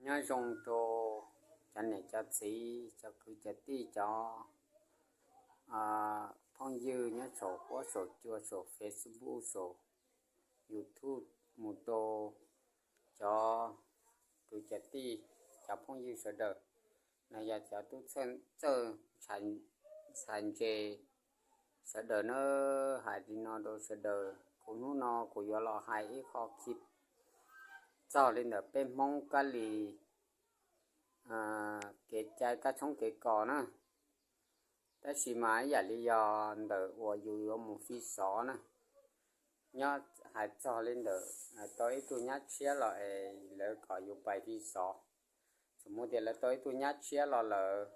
Nyob zoo rau cov niam cov txiv, cov kwv cov tij, cov phooj ywg nyob saum huab saum cua, saum Facebook, saum YouTube, mus rau cov kwv cov tij, cov phooj ywg sawv daws, los yog cov tub txawj ntxhais ntse sawv daws na. Hais li no rau sawv daws, kuv hnub no kuv yuav los hais ib qho khi txog li ntawm peb Hmoob kab li kev cai kab tshoob kev kos na. Tab sis mas ib yam li yog ntawm uas yus yuav mus fi xov na, nyob hais txog li ntawm tau ib tug nyab tshiab los es lawv kom yus pais fi xov. Txhua muaj tias lawv tau ib tug nyab tshiab los lawm,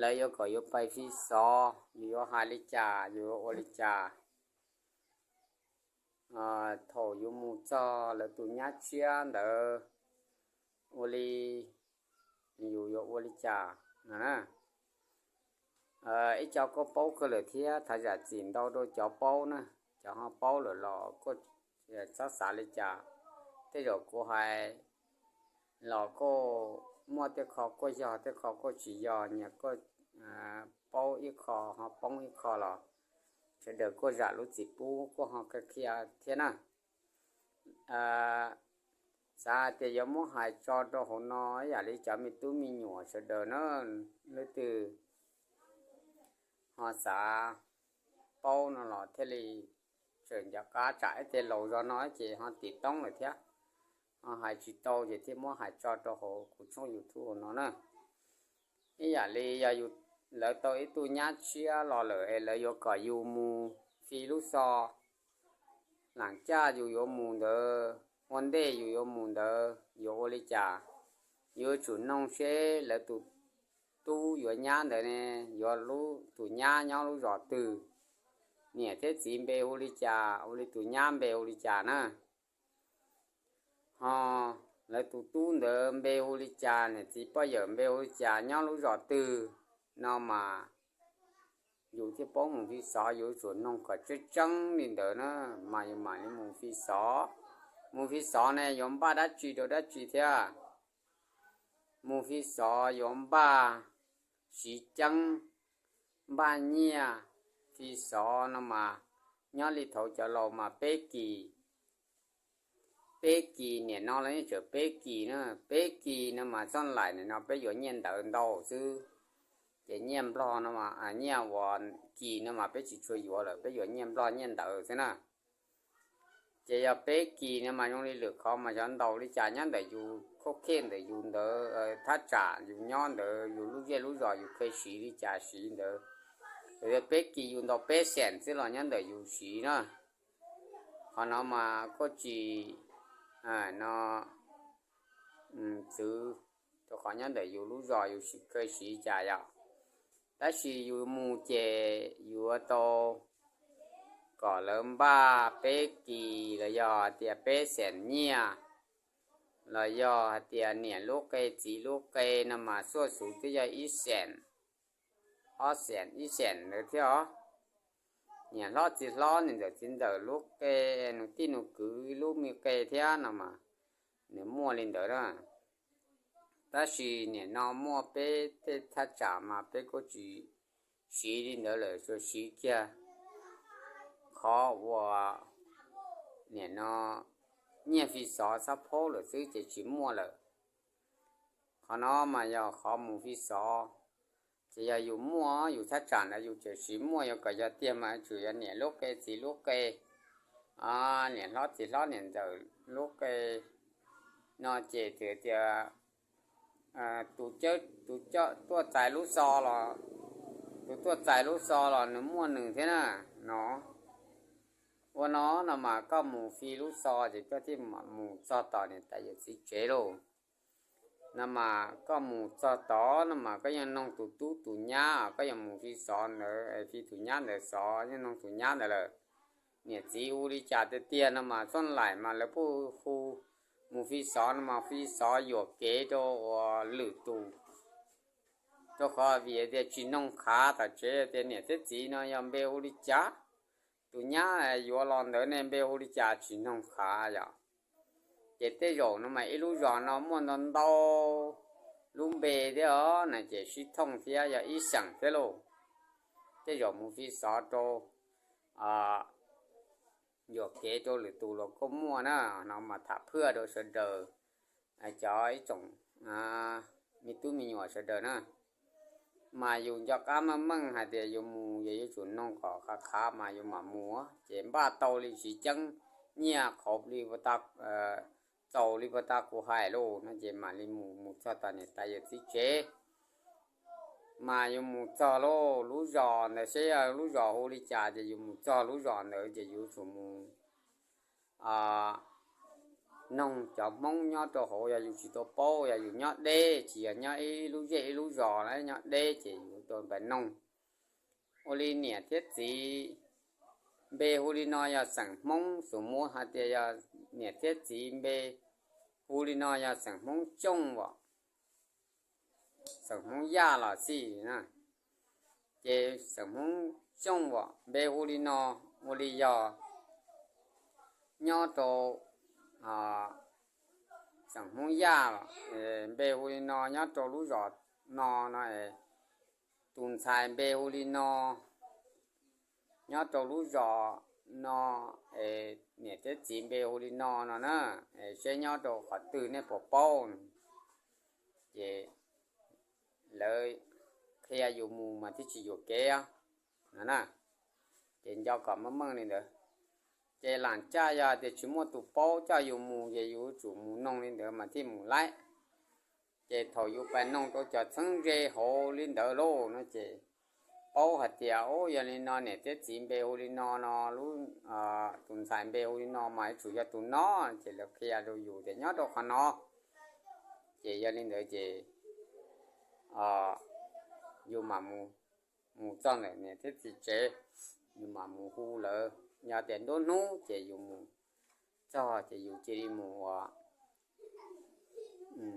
lawv yuav kom yus pais fi xov, yus yuav hais li cas, yus yuav ua li cas thaum yuav mus txog lawv tus nyab tshiab ntawd, ua li yus yuav ua li cas no na. Ib co kuj paub kawg lawm thiab, thov zam txim ntau rau cov paub na, cov ho paub lawm los kuj txhob xav li cas. Tej zaum kuv hais los kuj muaj tej qho kuj yog, tej qho kuj tsis yog, nyias kuj paub ib qho ho poob ib qho los sawv daws kuj zam lub txim pub kuj ho qhia thiab na. Xav hais tias yuav muab hais tso rau hauv no, ib yam li cov me tub me nyuam sawv daws na, leej twg ho xav paub no los thiaj li tseem nco qab, tsam ib teg laus zog no ces ho tim toob lawm thiab, ho hais tsis tau ces thiaj muab hais tso rau hauv kuv tshooj YouTube hauv no na. Ib yam li yog lawv tau ib tug nyab tshiab los lawm es lawv yuav kom yus mus fi lub xov, lam caj yus yuav mus ntawd, ua ntej yus yuav mus ntawd yuav ua li cas? Yuav tsum noog seb lawv tus tub yuav nyab ntawd ne, yuav tus nyab nyob lub zos twg, niam thiab txiv npe hu li cas, ua li tus nyab npe hu li cas na. Ho lawv tus tub ntawd npe hu li cas, niam txiv poj yawm npe hu li cas, nyob lub zos twg no mas yus thiaj paub mus fi xov. Yuav tsum noog kom tseeb tseeb li ntawd na mas yus mam li mus fi xov. Mus fi xov ne yuav npaj dab tsi rau dab tsi thiab? Mus fi xov yuav npaj siv ceeb, npaj nyiaj. Fi xov no mas nyob li thaum cov laus mas peb kis, peb kis, niam no los yeej tseem peb kis na. Peb kis no mas txoj laim nim no peb yuav nyiaj ntawv ntau xwb, ces nyiaj nplog no, nyiaj uas kis no mas peb tsis tshua yuav lawm, peb yuav nyiaj nplog nyiaj ntawv xwb na. Ces yog peb kis no mas zoo li lwm qhov mas xyov ntaus li cas, nyob ntawm yus khauj khej ntawm yus ntawd, thaj tsam yus nyob ntawd, yus lub zej lub zos yus kheev siv li cas siv ntawd. Yog peb kis yus ntaus peb xees xwb los nyob ntawm yus siv na. Qhov no mas kuj tsis no txwv, rau qhov nyob ntawm yus lub zos yus kheev siv li cas yom. Tab sis yus mus ces yuav tau kom lawv npaj peb kis los yog hais tias peb xees nyiaj, los yog hais tias niam lub qe txiv lub qe no mas xuaj xuv twb yog ib xees, ob xees, ib xees ntawd thiab os. Niam hlob txiv hlob, niam ntxawm txiv ntxawm lub qe, nus tij nus kwv lub me qe thiab no mas nws muaj li ntawd na. Tab sis nim no muaj peb tej thaj tsam mas peb kuj tsis siv li ntawd lawm, tsuas siv kiag qhov uas nim no nyiaj fi xov xab phaub lawm xwb ces tsis muaj lawm. Qhov no mas yog qhov mus fi xov, ces yog yus muaj yus thaj tsam ntawd yus tseem siv muaj, yuav kom yog tiag mas tsuas yog niam lub qe txiv lub qe, niam hlob txiv hlob niam ntxawm lub qe no ces tias tus tuaj txais lub xov los, tus tuaj txais lub xov los nws muaj nws thiab na no. Ua no no mas koj mus fi lub xov ces koj thiaj mam mus txog tom niam tais yawm txiv tsev lauj. No mas koj mus txog tod no mas koj yeej noog tus tub tus nyab, koj yuav mus fi xov ntawd, fi tus nyab ntawd xov, yeej noog tus nyab ntawd lawm. Niam txiv hu li cas tiag tiag no mas txoj laim mas lawv puj hu mus fi xov no mas fi xov yuam kev rau uas lwm tus, rau qhov vim tias tsis noog qhav tom tsev tias niam thiab txiv no yog npe hu li cas, tus nyab yuav los ntawd ne npe hu li cas, tsis noog qhav yom. Ces tej zaum no mas ib lub zos no muaj ntau ntau lub npe thiab os, no ces sib thooj thiab yog ib xeem thiab lauj. Tej zaum mus fi xov rau yuam kev rau lwm tus los kuj muaj na, no mas tham phwaj rau sawv daws, cov ib tsoom me tub me nyuam sawv daws na. Mas yus nco qab meej meej hais tias yus mus yog yuav tsum noog kom qhov qhav mas yus mam mus, ces npaj tau li tsis ceeb, nyiaj qhauv li, txaus li puag ta kuv hais lauj, no ces mam li mus, mus txog tom niam tais yawm txiv tsev. Mas yus mus txog lauj, lub zos ntawd seb lub zos hu li cas ces yus mus txog lub zos ntawd ces yus yuav tsum mus noog cov Hmoob nyob rau hauv, yog yus tsis tau paub, yog yus nyob deb tsis yog nyob ib lub zej ib lub zos na, nyob deb ces yus tau pais noog. Ua li niam thiab txiv npe hu li no yog xeem Hmoob, xus muab hais tias yog niam thiab txiv npe hu li no yog xeem Hmoob Xyooj os, xeem Hmoob Yaj los xij na. Ces xeem Hmoob Xyooj os, npe hu li no, ua li yog nyob rau xeem Hmoob Yaj, npe hu li no nyob rau lub zos no no, tus ntxhais npe hu li no nyob rau lub zos no, es niam thiab txiv npe hu li no no na, seb nyob rau qhov twg nej puas paub. Ces lawv qhia yus mus mas thiaj tsis yuam kev no na. Ces nco kom meej meej li ntawd. Ces lam caj yog tias tsis muaj tus paub coj yus mus ces yus yuav tsum mus noog li ntawd mas thiaj mus laib. Ces thaum yus pais noog rau cov txheeb ze hauv li ntawd lauj no ces paub hais tias, o, yog li no niam thiab txiv npe hu li no no, lub, tus ntxhais npe hu li no mas yuav tsum yog tus no, ces lawv qhia rau yus tias nyob rau qhov no. Ces yog li ntawd ces yus mam mus, mus txog ntawm niam thiab txiv tsev, yus mam mus hu lawv. Yog tias nruab hnub ces yus mus txog ces yus cia li mus ua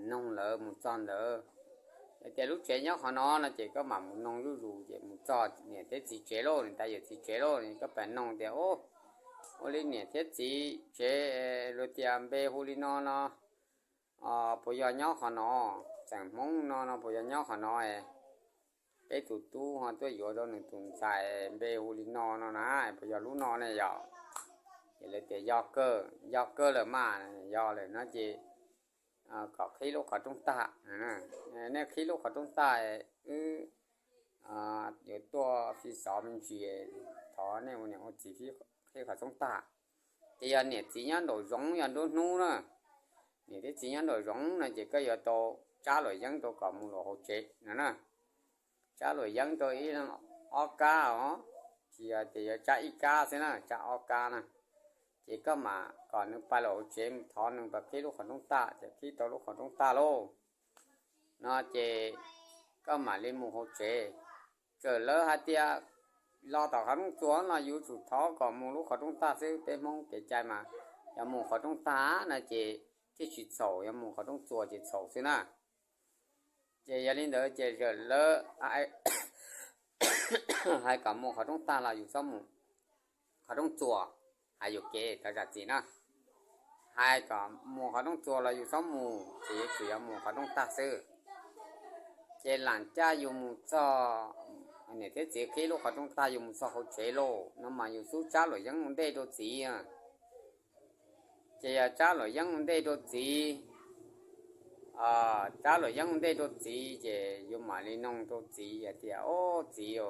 noog lawv mus txog ntawd. Yog tias lub tsev nyob qhov no no ces koj mam mus noog zuj zus ces mus txog niam thiab txiv tsev lauj, niam tais yawm txiv tsev lauj, koj pais noog tias, ua li niam thiab txiv tsev luag tias npe hu li no no, puas yog nyob qhov no, xeem Hmoob no no puas yog nyob qhov no? Peb tus tub ho tuaj yuav rau nws tus ntxhais npe hu li no no na, puas yog lub no ne yom? Ces lawv tias yog kawg, yog kawg lawm mas, yog lawm no ces kom qhib lub qhov rooj tag. Nej qhib lub qhov rooj tag, wb yuav tuaj fi xov me ntsis, thov nej ua niam ua txiv qhib qhov rooj tag. Ces yog niam txiv nyob nraum zoov yog nruab hnub na, niam thiab txiv nyob nraum zoov no ces koj yuav tau tsab luam yeeb rau kom mus luam hauv tsev no na. Tsab luam yeeb rau ib leeg ob kab os, tsis yog tias yuav tsab ib kab xwb na, tsab ob kab na. Ces koj mam kom nws pais luam hauv tsev, thov nws pais qhib lub qhov rooj tag, ces qhib tau lub qhov rooj tag lauj no ces koj mam li mus hauv tsev. Txawm lawv hais tias los tom qhov rooj txuas los yus tsum thov kom mus lub qhov rooj tag xwb, peb Hmoob kev cai mas yog mus qhov rooj tag no ces thiaj tsis txhaum, yog mus qhov rooj txuas ces txhaum xwb na. Ces yog li ntawd ces txawm lawv hais kom mus qhov rooj tag los yus txhob mus qhov rooj txuas, hais yuam kev thov zam txim na. Hais kom mus qhov rooj txuas los yus txhob mus, ces yuav tsum yog mus qhov rooj tag xwb. Ces lam caj yus mus txog, niam thiab txiv qhib lub qhov rooj tag yus mus txog hauv tsev lauj no mas yus xub tsab luam yeeb ua ntej rau txiv. Ces yog tsab luam yeeb ua ntej rau txiv, tsab luam yeeb ua ntej rau txiv ces yus mam li noog rau txiv hais tias, o, txiv,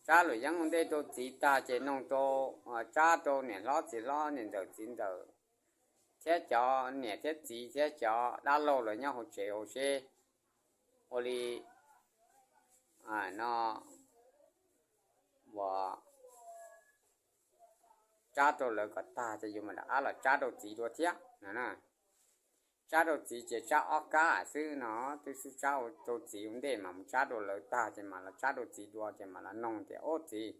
tsab luam yeeb ua ntej rau txiv tag ces noog rau, tsab rau niam hlob txiv hlob, niam ntxawm txiv ntxawm, thiab cov niam thiab txiv thiab cov dab laug lawv nyob hauv tsev hauv seb ua li no uas tsab rau lawv kom tag ces yus mam rov qab los tsab rau txiv dua thiab no. Tsab rau txiv ces tsab ob kab xwb no, twb xub tsab rau txiv ua ntej mas mus tsab rau lawv tag ces mam los tsab rau txiv dua ces mam los noog tias, o, txiv,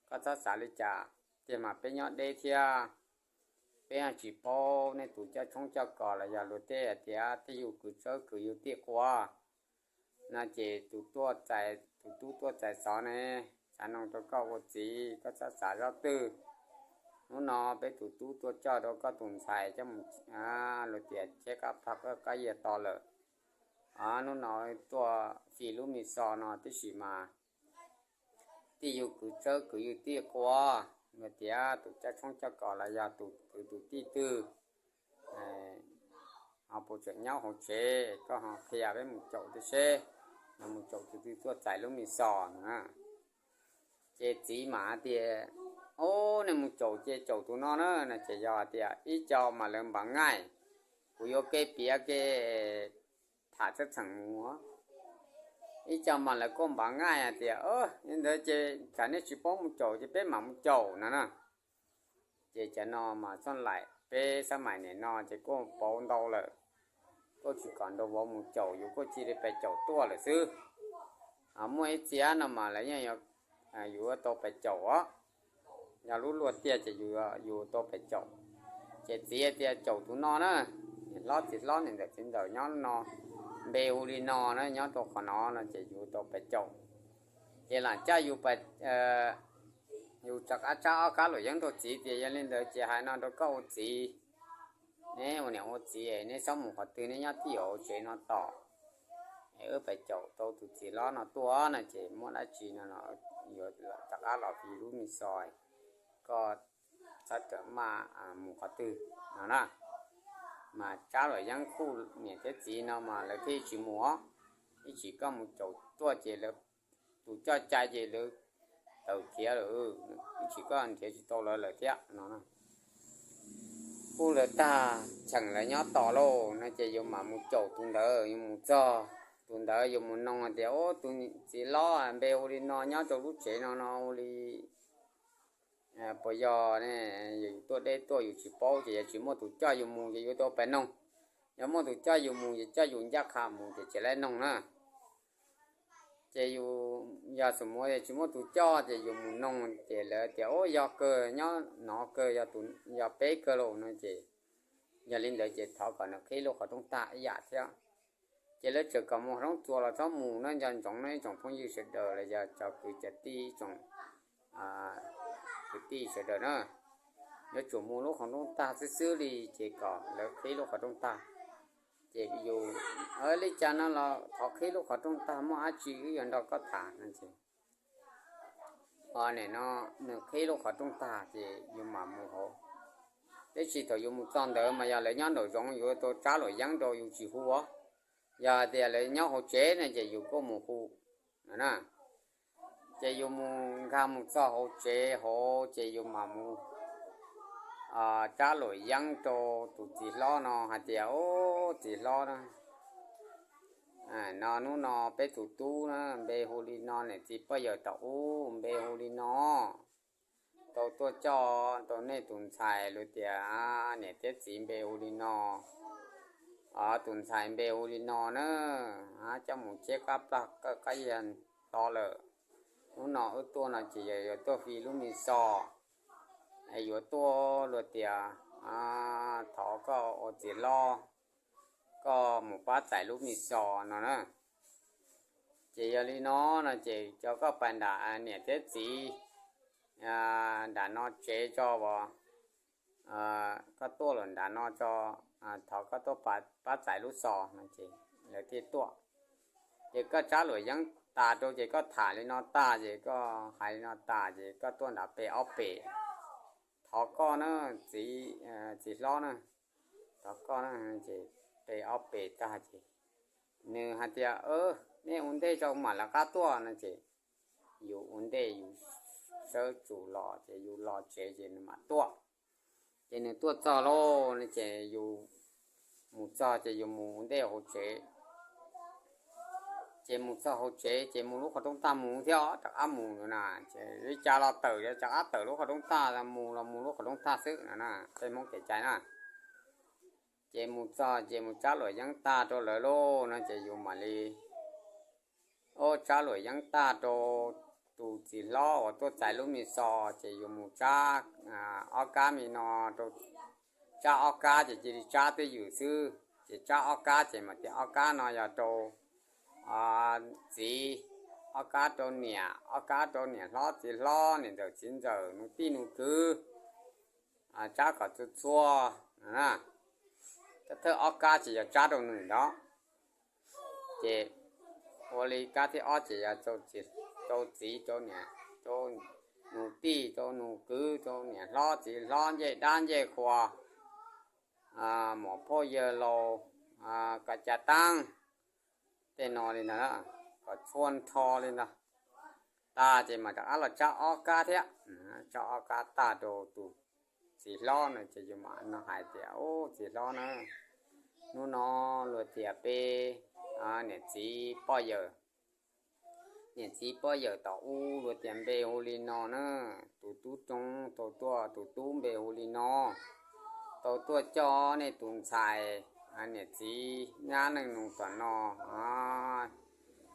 koj txhob xav li cas, tiag mas peb nyob deb thiab, peb tsis paub nej tus coj tshoob coj kos los yog luag tej hais tias tej yug kwv txawb kwv yug tij quav no ces tus tuaj txais, tus tub tuaj txais xov ne, xav noog rau koj ua txiv, koj txhob xav zaj twg. Hnub no peb tus tub tuaj coj rau koj tus ntxhais coj mus, luag tias cheb qab plab qab yias to lawm. Hnub no tuaj fi lub me xo no tib si mas tij yug kwv tsawb kwv yug tij quaj, luag tias tus coj tshoob coj kos los yog tus kwv tus tij twg, ho puas tseem nyob hauv tsev, koj ho qhia peb mus caum tib seb, no mus caum tus twg tuaj txais lub me xo no. Ces txiv mam hais tias, Ub, nej mus caum ces caum tus no na, no ces yog hais tias ib co mas lawv npav ngaij, kuv yuav kev piav kev tham txheej txheem mus. Ib co mas lawv kuj npav ngaij hais tias, Li ntawd ces tsam nej tsis paub mus caum ces peb mam mus caum no na. Ces cov no mas txhob laim, peb xab maim nim no ces kuj pauv ntau lawm, kuj tsis kom nrau vauv mus caum, yus kuj cia li pes caum tuaj lawm xwb. Muaj ib txhia no mas lawv yeej yuav tau pes caum os, yog lub luag tiag ces yus tau pes caum. Ces txiv tias caum tus no na, niam hlob txiv hlob niam ntxawm txiv ntxawm nyob no, npe hu li no na, nyob rau qhov no no ces yus tau pes caum. Ces lam coj yus, yus rov qab tsab ob kab luam yeeb rau txiv tias, Yog li ntawd ces hais no rau koj ua txiv, neb ua niam ua txiv neb txhob mus qhov twg, neb nyob tib yam hauv tsev no tos, es wb pes caum tau tus txiv hlob no tuaj no ces muaj dab tsi no yuav rov qab los fi lub me xo, koj txhob rawm maj mus qhov twg no na. Mas tsab luam yeeb khuj niam thiab txiv no mas lawv thiaj tsis mus os. Ib tsam koj mus caum tuaj ces lawv, tus coj cai ces lawv tawm khiav lawm, ib tsam koj nrhiav tsis tau lawv lawm thiab no. Kuj lawv tag cheem lawv nyob tos lauj no ces yus mam mus caum tus ntawd, yus mus txog tus ntawd yus mus noog tias, Ub, tus txiv hlob npe hu li no nyob rau lub tsev no no ua li puas yog ne? Yus tuaj deb tuaj yus tsis paub ces yog tsis muaj tus coj yus mus ces yus tau pes noog. Yog muaj tus coj yus mus ces coj yus ncaj qha mus ces tsis laib noog na. Ces yus, yog xum muav tsis muaj tus coj ces yus mus noog ces lawv tias, Ub, yog kawg, nyob no kawg, yog peb kawg lauj no ces, yog li ntawd ces thov kom nws qhib lub qhov rooj tag ib yam thiab. Ces lawv tseem kom mus roob txuas los txhob mus na, nco ntsoov no ib tsoom phooj ywg sawv daws los yog cov kwv cov tij, ib tsoom kwv tij sawv daws na, yuav tsum mus lub qhov rooj tag xwb xwb li ces kom lawv qhib lub qhov rooj tag. Ces yus, Li cas no los thov qhib lub qhov rooj tag, muaj dab tsi wb yuav nrog koj tham no ces, nim no nws qhib lub qhov rooj tag ces yus mam mus hauv. Tab sis thaum yus mus txog ntawd mas yog lawv nyob nraum zoov yuav tau tsab luam yeeb rau yus tsis hu os. Yog hais tias lawv nyob hauv tsev no ces yus kuj mus hu no na. Ces yus mus nkag mus txog hauv tsev hauv ces yus mam mus tsab luam yeeb rau tus txiv hlob no hais tias, Ub, txiv hlob na, no hnub no peb tus tub na npe hu li no, niam txiv pog yawm thaum ub npe hu li no, tau tuaj coj tau nej tus ntxhais, luag tias niam thiab txiv npe hu li no, tus ntxhais npe hu li no na, coj mus cheb qab plab qab yias to lawm. Hnub no wb tuaj no ces yog yuav tuaj fi lub me xo, yuav tuaj luag tias thov koj ua txiv hlob, koj mus pab txais lub me xo no na. Ces yog li no no ces coj koj pais nram niam thiab txiv nram no tsev tso as, koj tuaj lawm nram no tso, thov koj tuaj pab txais lub xo no ces lawv thiaj tuaj. Ces koj tsab luam yeeb tas rau ces koj tham li no tag ces koj hais li no tas ces koj tuaj nram pem ob pem, thov koj na, txiv, txiv hlob na, thov koj na. Ces pem ob pem tag ces nws hais tias, Nej ua ntej tso mam lawv qab tuaj no ces yus ua ntej yus sawv tsuas los ces yus los tsev ces nws mam tuaj. Ces nws tuaj txog lauj no ces yus mus txog ces yus mus ua ntej hauv tsev. Ces mus txog hauv tsev ces mus lub qhov rooj tag mus thiab rov qab mus na. Ces li cas los tawm, rov qab tawm lub qhov rooj tag mus los mus lub qhov rooj tag xwb no na, tej Hmoob kev cai na. Ces mus txog ces mus tsab luam yeeb tag rau lawv lauj no ces yus mam li, o, tsab luam yeeb tag rau tus txiv hlob uas tuaj txais lub me xo, ces yus mus tsab ob kab me no rau, tsab ob kab ces cia li tsab twj ywm xwb. Ces tsab ob kab ces mam tias ob kab no yog rau txiv, ob kab rau niam, ob kab rau niam hlob txiv hlob, niam ntxawm txiv ntxawm, nus tij nus kwv, tsab kom txhua txhua, thawj ob kab ces yog tsab rau nws ntawd. Ces ua li kab thib ob ces yog rau txiv, rau nus tij, rau nus kwv, rau niam hlob txiv hlob, ncej dab ncej qhua, muam phauj yawg laus, ko ca taab, tej no li ntawd, kom txhua nrho li ntawd. Tag ces mam rov qab los tsab ob kab thiab, tsab ob kab tag rau tus txiv hlob no ces yus mam no hais tias, Ub, txiv hlob na, hnub no luag tias peb niam txiv poj yawm, niam txiv poj yawm tom ub luag tias npe hu li no na, tus tub roob tau tuaj, tus tub npe hu li no, tau tuaj coj nej tus ntxhais, niam txiv nyab neej nus tom no,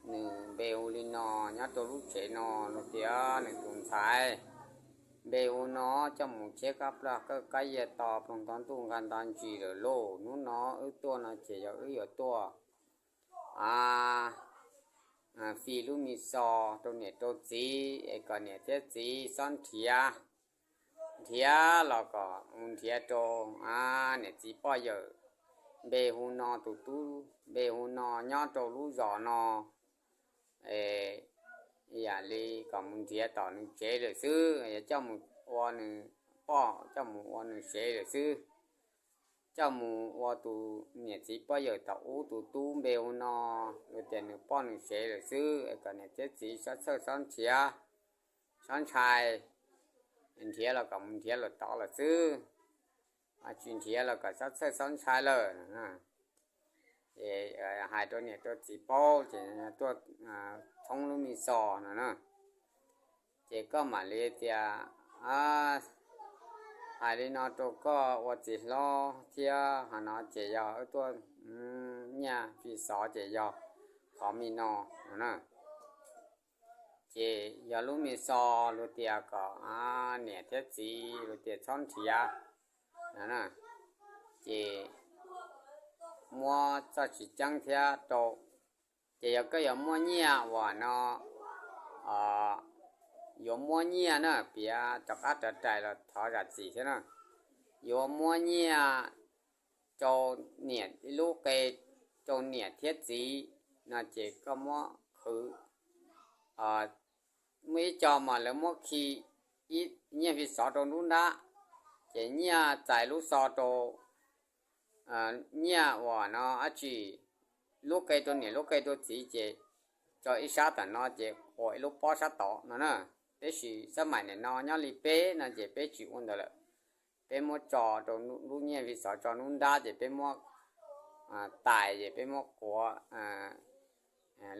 nws npe hu li no, nyob rau lub tsev no, luag tias nws tus ntxhais npe hu no, coj mus cheb kab plag kawj kab yias to ploog tog ntuj nqa nto ntsis lawm lauj. Hnub no wb tuaj no ces yog wb yuav tuaj fij lub me xo rau niam rau txiv es kom niam thiab txiv xob nrhiav, nrhiav los kom mus nrhiav rau niam txiv poj yawm npe hu no, tus tub npe hu no, nyob rau lub zos no, yam li kom mus nrhiav tom nws tsev lawm xwb, yog coj mus ua nws poj, coj mus ua nws sev lawm xwb, coj mus ua tus niam txiv poj yawm tom ub tus tub npe hu no, luag tias nws poj nws sev lawm xwb, es kom niam thiab txiv xob txhawj xob nrhiav, xob ntshai, nrhiav los kom mus nrhiav los tod lawm xwb, tsis nrhiav los kom xob txhawj xob ntshai lawm. Ces hais rau niam rau txiv paub ces tuaj tshoob lub me xo no na. Ces koj mam li tias, hais li no rau koj ua txiv hlob thiab, hais no ces yog wb tuaj nyiaj fi xov ces yog qhov me no no na. Ces yog lub me xo luag tias kom niam thiab txiv luag tias txhob nrhiav no na. Ces muab txoj tsis ceeb thiab rau, ces yog koj yuav muab nyiaj uas no, yuav muab nyiaj na, piav rov qab rov rais los thov zam txim thiab na. Yuav muab nyiaj rau niam ib lub qe, rau niam thiab txiv no ces koj muab qhwv, muaj ib co mas lawv muab khi nyiaj fi xov rau nruab nrab, ces nyiaj txais lub xo rau, nyiaj uas no dab tsi, lub qe rau niam lub qe rau txiv ces tso ib sab tom no ces quas ib lub pob sab tod no na. Tab sis xab maim nim no nyob li peb no ces peb tsis ua ntawd lawm. Peb muab tso rau lub nyiaj fi xov tso nruab nrab ces peb muab tais ces peb muab quas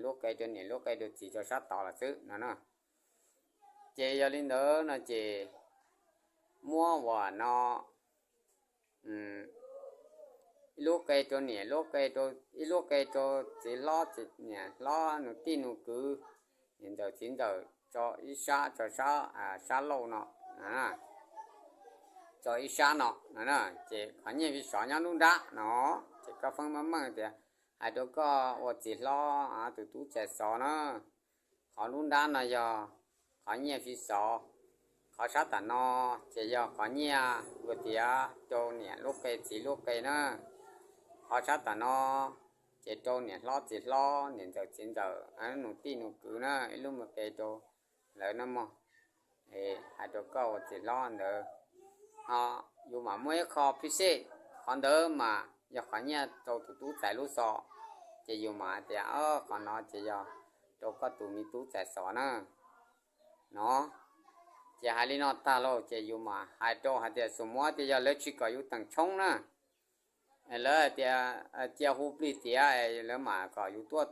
lub qe rau niam lub qe rau txiv rau sab tod lawm xwb no na. Ces yog li ntawd no ces muab uas no ib lub qe rau niam, ib lub qe rau txiv hlob, niam hlob, nus tij nus kwv, niam ntxawm txiv ntxawm tso ib sab, tso sab, sab laug no, tso ib sab no no na. Ces qhov nyiaj fi xov nyob nruab nrab no, ces koj feeb meej meej tias hais rau koj ua txiv hlob tus tub txais xov na, qhov nruab nrab no yog qhov nyiaj fi xov, qhov sab tom no ces yog qhov nyiaj luag tiav rau niam lub qe txiv lub qe na, qhov sab tom no ces rau niam hlob txiv hlob, niam ntxawm txiv ntxawm, nus tij nus kwv na, ib lub me qe rau lawv na mog. Hais rau koj ua txiv hlob ntawd, ho yus mam muaj ib qho phij xej, qhov ntawd mas yog qhov nyiaj rau tus tub txais lub xov, ces yus mam hais tias qhov no ces yog rau koj tus me tub txais xov na no. Ces hais li no tag lauj ces yus mam hais rau hais tias xus muab tias yog lawv tsis kom yus teem tshoob na, lawv tias cia hu plig tiav, lawv mam kom yus tuaj,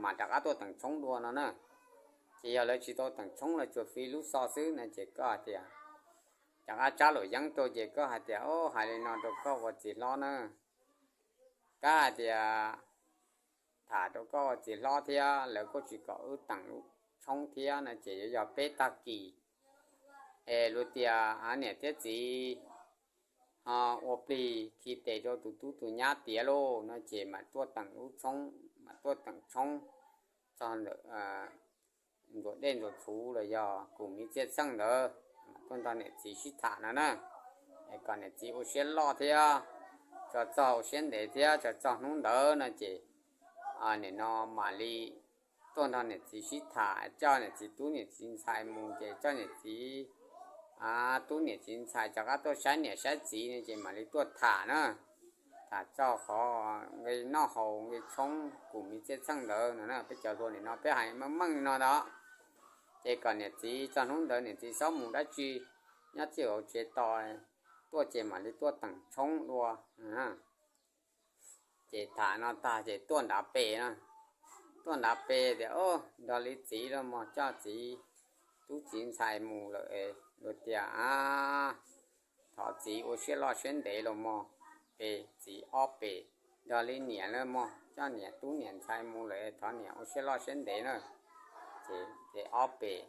mam rov qab tuaj teem tshoob dua no na. Ces yog lawv tsis tau teem tshoob, lawv tsuas fi lub xov xwb no ces koj hais tias rov qab tsab luam yeeb rau ces koj hais tias, o, hais li no rau koj ua txiv hlob na, kab hais tias tham rau koj ua txiv hlob thiab lawv kuj tsis kom wb teem tshoob thiab no ces yuav yog peb tag kis es luag tias niam thiab txiv ho ua plig khi tes rau tus tub tus nyab tiav lauj no ces mam tuaj teem lub tshoob, mam tuaj teem tshoob txog ntawm ntxuav dej ntxuav txhuv los yog kum mi txiaj txheej ntawd, mam tuaj nrog niam txiv sib tham no na. kom niam txiv ua siab loj thiab, tso txog ua siab ntev thiab, tso txog hnub ntawd no ces nim no mam li tuaj nrog niam txiv sib tham, coj niam txiv tub niam txiv ntxhais mus ces coj niam txiv tub niam txiv ntxhais rov qab tuaj saib niam saib txiv no ces mam li tuaj tham na. Tham txog qhov nqi noj haus nqi tshoob kum mi txhiaj txheej ntawd no na, peb cov hluas nim no peb hais meej meej li no ntag. Ces kom niam txiv txog hnub ntawd niam txiv txhob mus dab tsi, nyob txij hauv tsev tos, tuaj ces mam li tuaj teem tshoob dua. Ces tham no tag ces tuaj nrad pem na, tuaj nrad pem tias, Nrog li txiv los mog, coj txiv tub txiv ntxhais mus lawm es luag tias, Thov txiv ua siab loj siab ntev los mog, pem txiv ob pem. Nrog li niam los mog, coj niam tub niam ntxhais mus lawm es thov niam ua siab loj siab ntev na. Ces ob pem,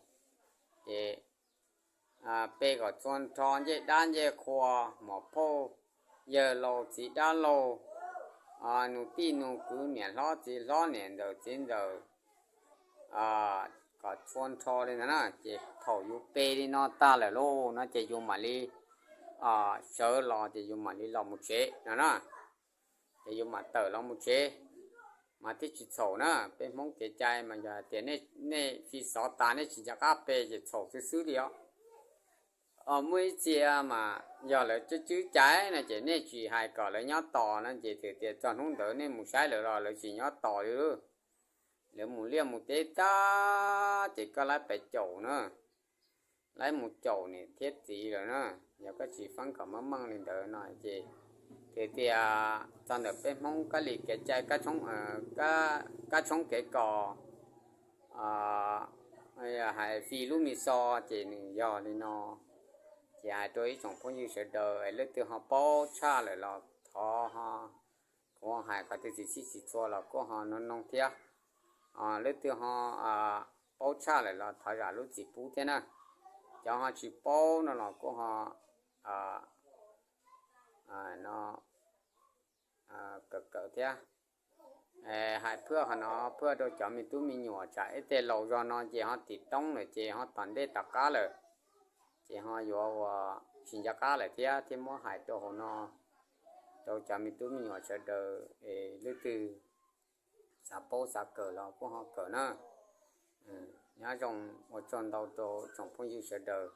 ces pem kom txhua nrho ncej dab ncej qhua, muam phauj yawg laus txiv dab laug, nus tij nus kwv niam hlob txiv hlob niam ntxawm txiv ntxawm, kom txhua nrho li ntawd na. Ces thaum yus pe li no tag lawm lauj no ces yus mam li sawv los ces yus mam li los mus tsev no na. Ces yus mam tawm los mus tsev, mas thiaj tsis txhaum na. Peb Hmoob kev cai mas yog hais tias nej fi xov tas nej tsis nco qab pe ces txhaum xwb xwb li os. Muaj ib txhia mas yog lawv tswb tswb cai no ces nej tsis hais kom lawv nyob tos no ces tias txog hnub ntawd nej mus saib lawv los lawv tsis nyob tos li. Lawv mus liaj mus teb tag ces koj laib pes caum na, laib mus caum niam thiab txiv lawm na. Yog koj tsis feeb kom meej meej li ntawd no ces tias txog ntawm peb Hmoob kab li kev cai, kab tshoob kev kos, hais fi lub mi xo ces nws yog li no. Ces hais rau ib tsoom phooj ywg sawv daws es leej twg ho paub tshaj lawm los thov ho, kuv hais qhov twg tsis txhij tsis txhua los kuj ho noog noog thiab. Leej twg ho paub tshaj lawm los thov zam lub txim pub thiab na. Cov ho tsis paub no los kuj ho no kawm kawm thiab. Hais phaj qhov no phaj rau cov me tub me nyuam, tsam ib teg laus zog no ces ho tim toob lawm ces ho tom ntej tom qab lawm, ces ho yuav ua tsis nco qab lawm thiab. Thiab muab hais rau hauv no rau cov me tub me nyuam sawv daws es leej twg xav paub xav kawm los kuj ho kawm na. Nyob zoo, ua tsaug ntau rau tsoom phooj ywg sawv daws.